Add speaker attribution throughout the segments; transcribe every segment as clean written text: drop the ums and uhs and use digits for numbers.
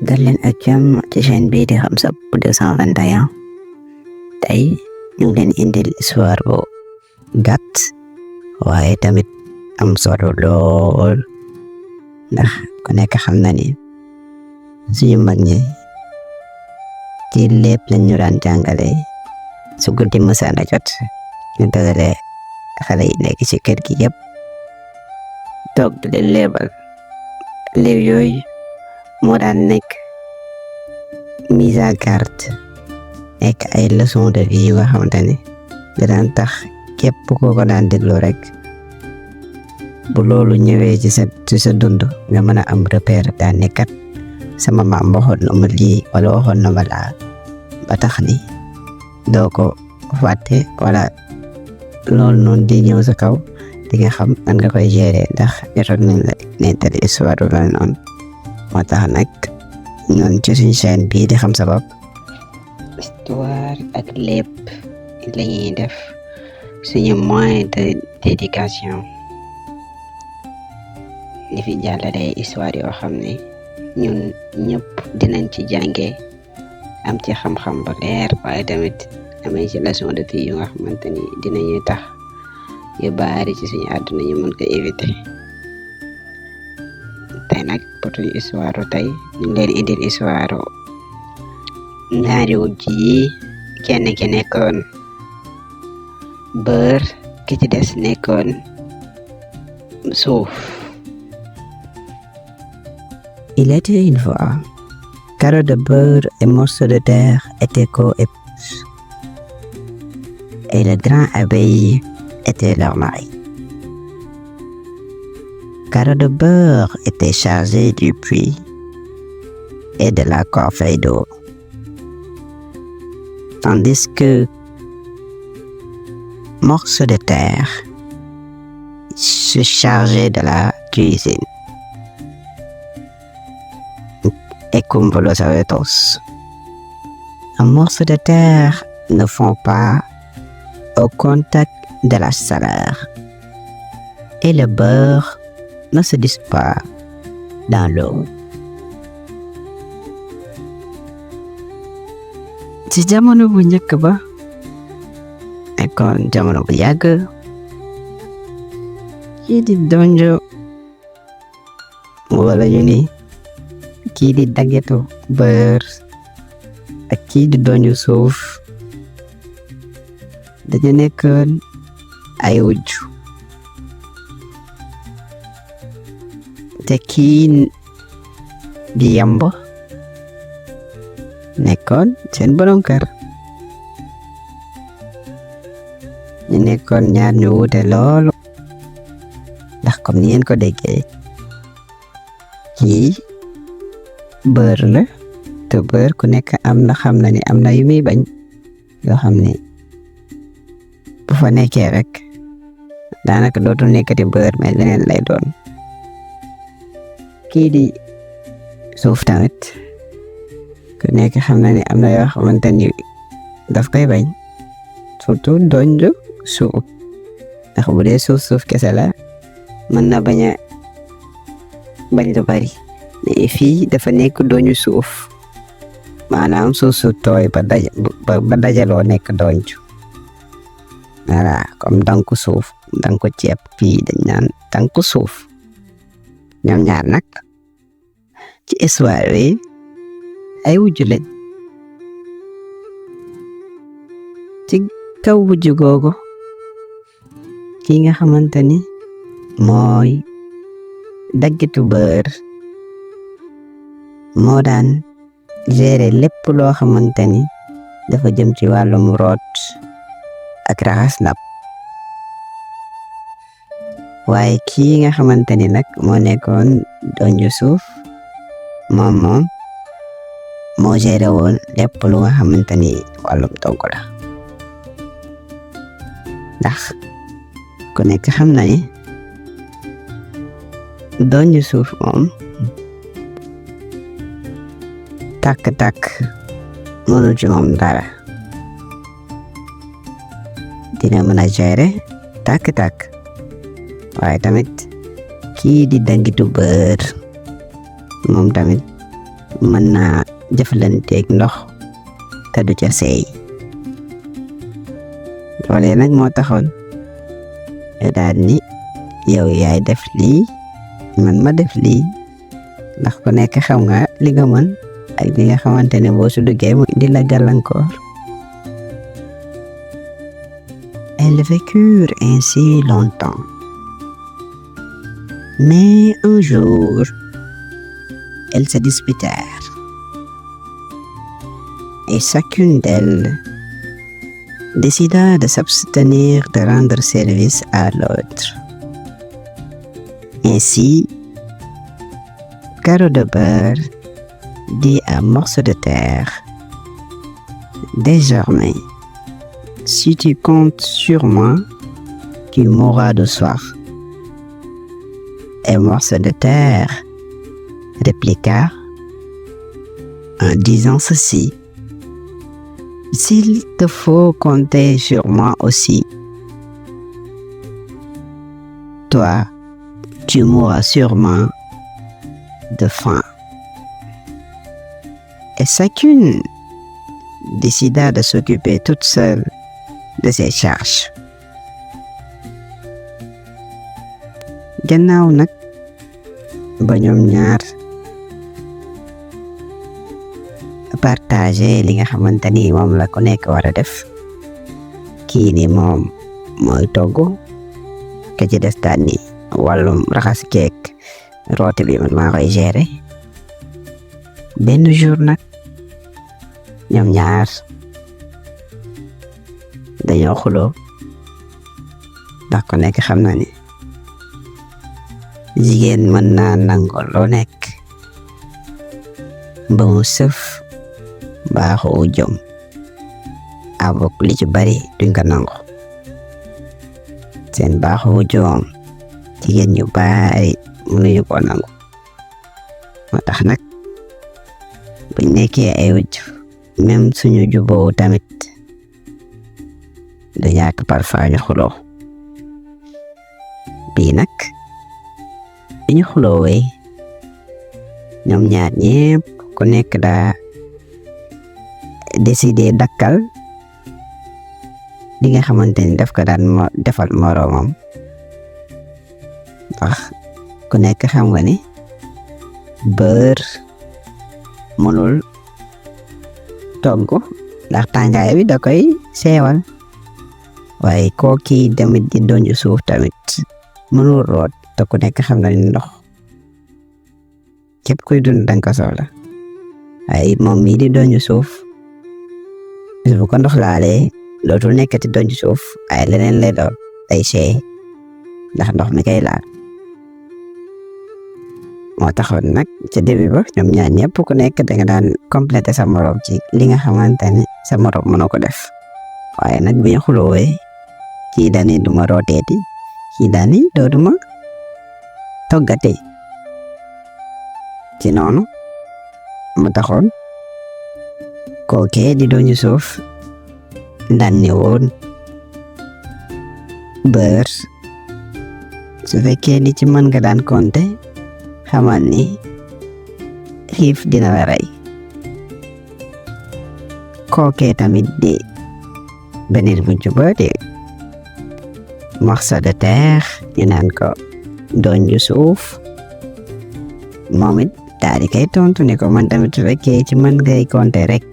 Speaker 1: dal leen ak jàmm ci chaîne bii di Xam Sa 221 tey ñu ngi leen indil histoire bu gàtt waaye tamit am solo lool ndax ku nekk xam na ni suñu mag ñi ci lépp lañ ñu daan jàngale su guddi mësaan a jot ñu dajale xale yi nekk ci kër gi yëpp toog di leen leebal léew yooyu moo daan nekk mise à garde nekk ay leçon de vie yu nga xamante ne da daan tax képp koo ko daan déglu rek bu loolu ñëwee ci sa dund nga mën a am repère daan ne kat sama maam waxoon na ma lii wala waxoon na ma laa ba tax ni doo ko fàtte wala loolu noonu di ñëw sa kaw di nga xam nan nga koy gérer ndax jotoon nañ la nettali histoire bu mel noonu moo tax nag ñoon ci suñu chaîne bii di Xam Sa Bopp histoire ak lépp la ñuy def suñu moyen de d'éducation di fi jàllale histoire yoo xam ne ñun ñëpp dinañ ci jàngee am ci xam-xam bu leer waaye tamit amee ci leçon de vie yu nga xamante ni dinañuy tax yu baari ci suñu àdduna ñu mën ko éviter tey nag pour suñu histoire tey ñu leen indil histoire ñaari wujj yi kenn ki nekkoon beurre ki ci des nekkoon suuf. Il était une fois, carreaux de beurre et morceaux de terre étaient co-épouses, et le grand abbaye était leur mari. Carreaux de beurre était chargé du puits et de la corbeille d'eau, tandis que morceaux de terre se chargeait de la cuisine. Et comme vous le savez tous, un morceau de terre ne fond pas au contact de la chaleur et le beurre ne se dissout pas dans l'eau. Ci jamono bu njëkk ba nekkoon jamono bu yàgg kii di donjo wala ñu ni kii di dagetu beurre ak kii di donju suuf dañu nekkoon ay wujj te kii di yamb nekkoon seen borom kër ñu nekkoon ñaar ñu wuute loolu ndax comme ni ngeen ko déggee kii beurre la te beurre ku nekk xam na ni am na yu muy bañ yoo xam ne bu fa nekkee rek daanaka dootul nekkati beurre mais leneen lay doon kii di suuf tamit ku nekk xam na ni am na yoo xamante ni daf koy bañ surtout donju suuf ndax bu dee suuf kese la mën na bañ lu bari mais fii dafa nekk doñu suuf maanaam suuf su tooy ba dajaloo nekk donju voilà comme danku suuf danku ceeb fii dañ naan danku suuf ñoom ñaar nag ci histoire yi ay wujj lañ ci kaw wujj googu ki nga xamante ni mooy daggitu beurre moo daan gérer lépp loo xamante ni dafa jëm ci wàllum root ak raxas ndab waaye kii nga xamante ni nag moo nekkoon donju suuf moom moo gérer woon lépp lu nga xamante ni wàllum togg la ndax ku nekk xam na ni donju suuf moom tàkk-tàkk mënul ci moom dara dina mën a gérer tàkk-tàkk waaye tamit kii di dangitu beurre moom tamit mën naa jëflanteeg ndox te du ca seey. loolee nag moo taxoon daal ni yow yaay def lii man ma def lii ndax ku nekk xam nga li nga mën ak li nga xamante ne boo su duggee mu di la gàllankoor. Elles vécurent ainsi longtemps. Mais un jour, elles se disputèrent. Et chacune d'elles décida de s'abstenir de rendre service à l'autre. Ainsi, Carreau de Beurre dit à Morceau de Terre: désormais, si tu comptes sur moi, tu mourras de soif. Et Morceau de Terre répliqua en disant ceci: s'il te faut compter sur moi aussi, toi, tu mourras sûrement de faim. Et chacune décida de s'occuper toute seule de ses charges. Gannaaw nag ba ñoom ñaar partager li nga xamante ni moom la ku nekk war a def, kii ni moom mooy togg, ka ci des daal ni wàllum raxas keek rooti bi man maa koy gérer. benn jour nag ñoom ñaar dañoo xuloo ndax ku nekk xam na ni jigéen mën naa nangoo loo nekk ba mu sëf baaxoo jom abok li ci bari duñ ko nangu. seen baaxoo jom jigéen ñu bari mënuñu ko nangu. moo tax nag buñ nekkee ay wujj même suñu juboo tamit du ñàkk parfois ñu xuloo. bii nag bi ñu xuloowee ñoom ñaar ñépp ku nekk daa décidé dakkal li nga xamante ni daf ko daan defal moroomam ndax ku nekk xam nga ni beurre mënul togg ndax tàngaay bi da koy seewal, waaye kooki tamit di doñu suuf tamit mënul root te ku nekk xam na ni ndox képp kuy dund danga ko soxla. waaye moom mii di doñu suuf bu ko ndox laalee dootul nekkati doñu suuf waaye leneen lay doon day seey ndax ndox mi kay laal. moo taxoon nag ca début ba ñoom ñaar ñëpp ku nekk danga daan complété sa morom ci li nga xamante ne sa morom mënoo ko def. waaye nag bi ñu xuloowee kii daani duma rooteeti, kii daani dootuma toggatee. ci noonu mu taxoon kookee di doñu suuf daan ne woon beurre su fekkee ni ci mën nga daan compter xamal ni xiif dina la rey. kookee tamit di beneen bu juba di Morceau de Terre ñu naan ko doñu suuf moom it daal di kay tontu ni ko man tamit su fekkee ci mën ngay compter rek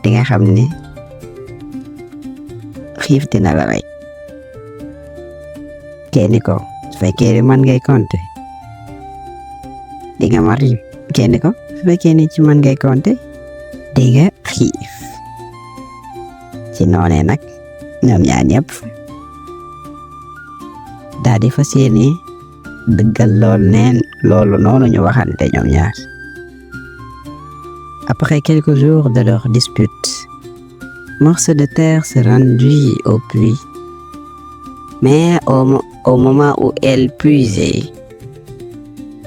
Speaker 1: di nga xam ne xiif dina la rey. kenn ko su fekkee ni mën ngay compter di nga mar. kenn ko su fekkee ni ci mën ngay compter di nga xiif. ci noonee nag ñoom ñaar ñëpp daal di fas yéene dëggal loolu noonu ñu waxante ñoom ñaar. Après quelques jours de leur dispute, Morceau de Terre se rendit au puits. Mais au moment où elle puisait,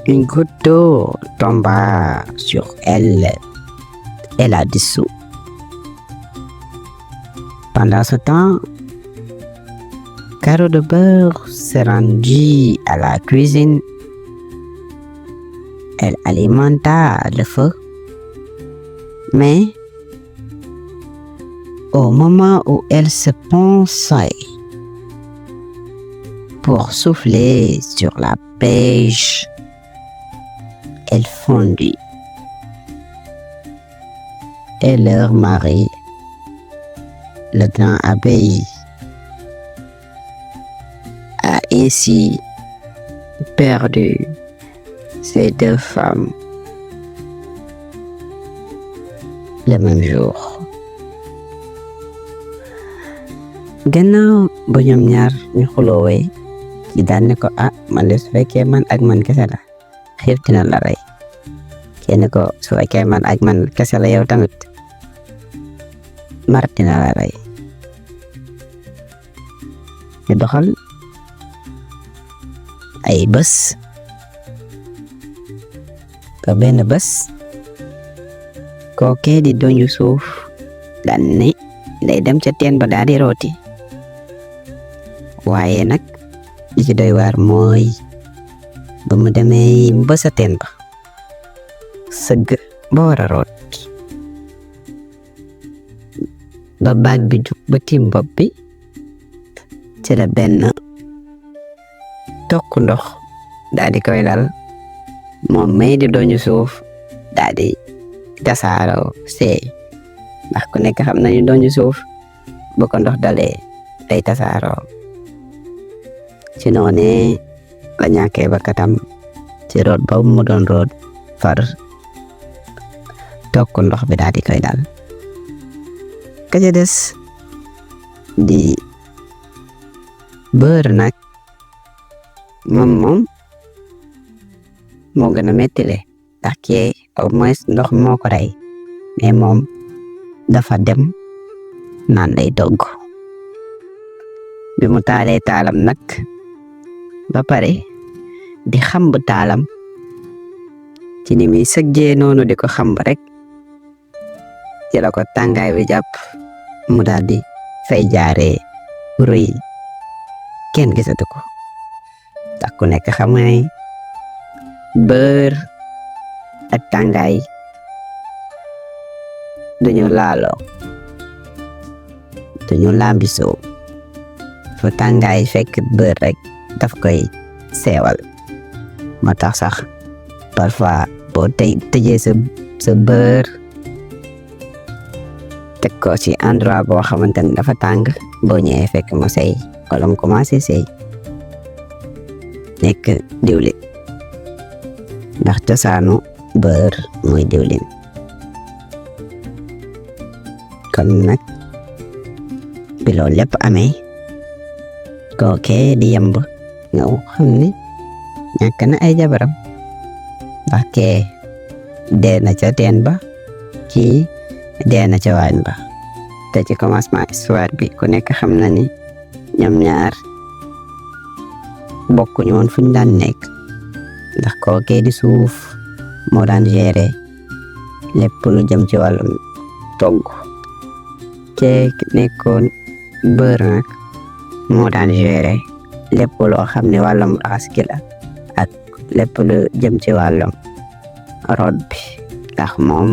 Speaker 1: une goutte d'eau tomba sur elle et la dissout. Pendant ce temps, Carreau de Beurre se rendit à la cuisine. Elle alimenta le feu Mais au moment où elle se penchait pour souffler sur la pêche, elle fondit. Et leur mari, le grand abbaye, a ainsi perdu ces deux femmes le même jour. Gannaaw ba ñoom ñaar ñu xuloowee ci daan ne ko man de su fekkee man ak man kese la xiif dina la rey. Kenn ko su fekkee man ak man kese la yow tamit mar dina la rey. ñu doxal ay bés ba benn bés kookee di doñu suuf daan ne day dem ca teen ba daal di rooti. waaye nag li ci doy waar mooy ba mu demee ba sa teen ba sëgg ba war a root ba baag bi jug ba tiim bopp bi ci la benn tokk ndox daal di koy dal moom may di doñu suuf daal di tasaaroo seey ndax ku nekk xam nañu doñu suuf bu ko ndox dalee day tasaaroo. ci noonee la ñàkkee bakkanam ci root ba mu doon root far tokk ndox bi daal di koy dal. ka ca des di bër nag moom moo gën a mettile ndax kii au moins ndox moo ko rey mais moom dafa dem naan day togg. bi mu taalee taalam nag ba pare di xamb taalam ci ni muy sëggee noonu di ko xamb rek ci la ko tàngaay bi jàpp mu daal di fay jaaree ruy kenn gisatu ko ndax ku nekk xam nga ne bër ak tàngaay duñu laaloo duñu lambisoo fu tàngaay fekk bër rek daf koy seewal. moo tax sax parfois boo tëjee sa bër teg ko ci endroit boo xamante ne dafa tàng boo ñëwee fekk mu sey wala mu commencé sey nekk diwlin ndax cosaanu bër mooy diwlin. kon nag bi loolu lépp amee kookee di yemb ñëw xam ne ñàkk na ay jabaram ndax kee dee na ca teen ba kii dee na ca waañ ba te ci commencement histoire bi ku nekk xam na ni ñoom ñaar bokkuñu woon fu ñu daan nekk ndax kookee di suuf moo daan gérer lépp lu jëm ci wàllum togg kee nekkoon bër nag moo daan gérer lépp loo xam ne wàllum raxas gi la ak lépp lu jëm ci wàllum root bi ndax moom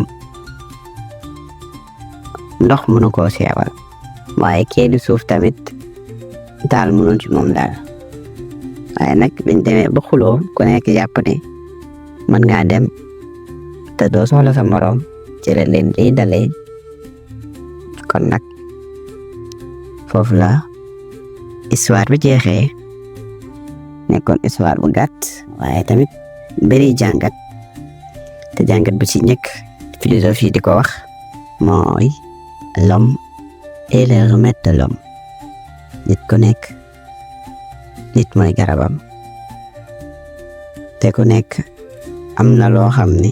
Speaker 1: ndox mënu koo seewal waaye kee di suuf tamit daal mënul ci moom daal. waaye nag biñ demee ba xuloo ku nekk jàpp ne mën ngaa dem te doo soxla sa morom ci la leen di dalee. kon nag foofu la histoire bi jeexee nekkoon histoire bu gàtt waaye tamit bëri jàngat te jàngat bu ci njëkk philosophie di ko wax mooy l'homme est le remède de l'homme. nit ku nekk nit mooy garabam te ku nekk am na loo xam ne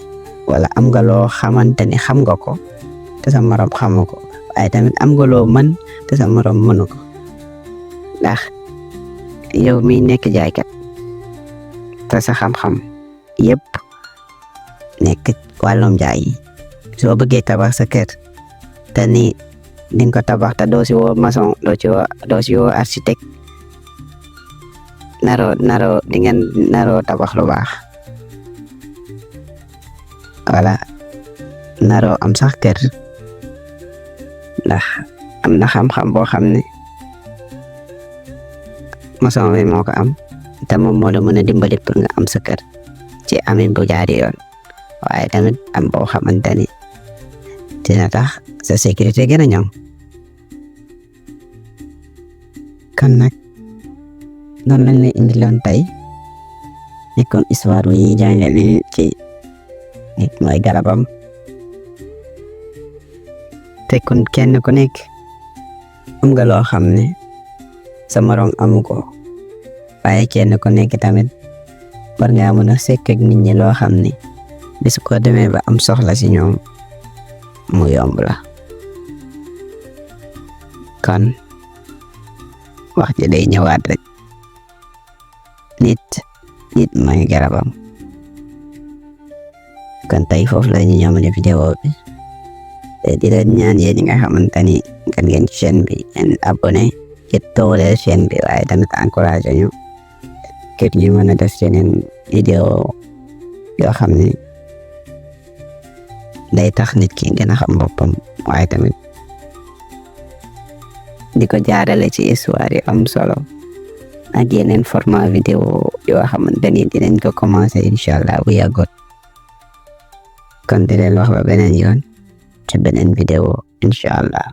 Speaker 1: wala am nga loo xamante ne xam nga ko te sa morom xamu ko waaye tamit am nga loo mën te sa morom mënu ko ndax yow mi nekk jaaykat te sa xam-xam yëpp nekk wàllum jaay soo bëggee tabax sa kër te ni di nga ko tabax te doo si woo maçon doo si woo architecte naroo di ngeen naroo tabax lu baax voilà naroo am sax kër ndax am na xam-xam boo xam ne maçon bi moo ko am te moom moo la mën a dimbali pour nga am sa kër ci amin bu jaar yoon waaye tamit am boo xamante ni dina tax sa sécurité gën a ñoŋ. kon nag noonu lañ lay indiloon tey nekkoon histoire bu ñuy jàngale ci nit mooy garabam te kon kenn ku nekk am nga loo xam ne sa morom amu ko waaye kenn ku nekk tamit war ngaa mën a sekk ak nit ñi loo xam ne bis ko demee ba am soxla si ñoom mu yomb la. kon wax ji day ñëwaat rek nit mooy garabam. kon tey foofu la ñu ñëwale vidéo bi di leen ñaan yéen ñi nga xamante ni gan ngeen ci chaîne bi ngeen abonné ci dooleel chaîne bi waaye tamit encouragé ñu kër ñu mën a def yeneen vidéo yoo xam ne day tax nit ki gën a xam boppam waaye tamit di ko jaarale ci histoire yi am solo ak yeneen format vidéo yoo xamante ni dinañ ko commencé incha allah bu yàggut. kon di leen wax ba beneen yoon ci beneen vidéo incha allah.